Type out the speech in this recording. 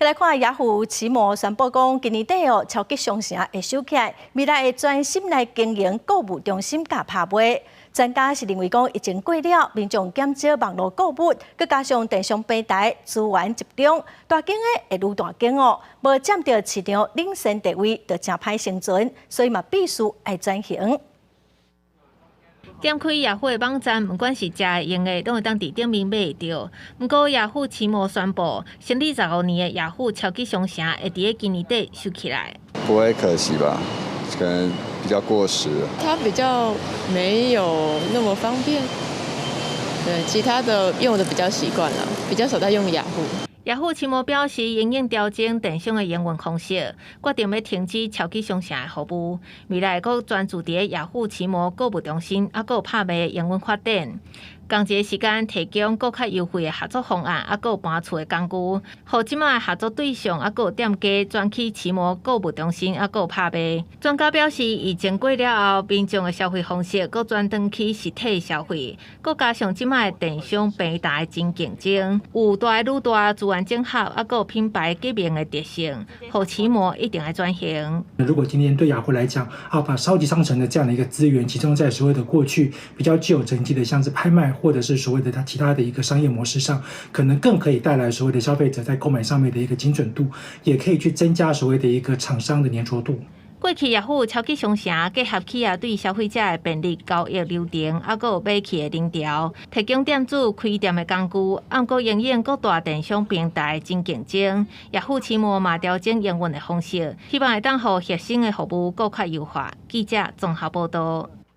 來看雅虎奇摩宣布講，今年底哦，超級商城會收起來，未來會專心來經營購物中心佮拍賣。專家是認為講，疫情過了，民眾減少網路購物，閣加上電商平台資源集中，大間的會愈大間哦，無佔著市場領先地位，就誠歹生存，所以嘛必須愛轉型。點開雅虎的網站，毋管是食的、用的，攏會當佇頂面買會著。毋過雅虎奇摩宣布，成立15年的雅虎超級商城會佇咧今年底收起來。不會可惜吧？可能比較過時。它比較沒有那麼方便。對，其他的用的比較習慣了，比較少在用雅虎。雅虎奇摩表示，因應調整電商的營運方式，決定欲停止超級商城的服務，未來閣專注佇咧雅虎奇摩購物中心，猶閣有拍賣的營運發展。仝一个時間提供閣較優惠的合作方案，猶閣有搬厝的工具，予這馬的合作對象，猶閣有店家轉去奇摩購物中心，猶閣有拍賣。專家表示，疫情過了後，民眾的消費方式閣轉轉去實體消費，閣加上這馬的電商平台真競爭，有大愈大資源整合，猶閣有品牌革命的特性，予奇摩一定愛轉型。如果今天對雅虎來講，啊，把超級商城的這樣的一個資源集中在所謂的過去比較具有成績的，像是拍賣，或者是所謂的它其他的一個商業模式上，可能更可以帶來所謂的消費者在購買上面的一個精準度，也可以去增加所謂的一個廠商的粘着度。過去雅虎超級商城結合起啊對消費者的便利交易流程，猶閣有買氣的人潮，提供店主開店的工具。毋過因應各大電商平台真競爭，雅虎奇摩嘛調整營運的方式，希望會當予核心的服務閣較優化。記者綜合報導。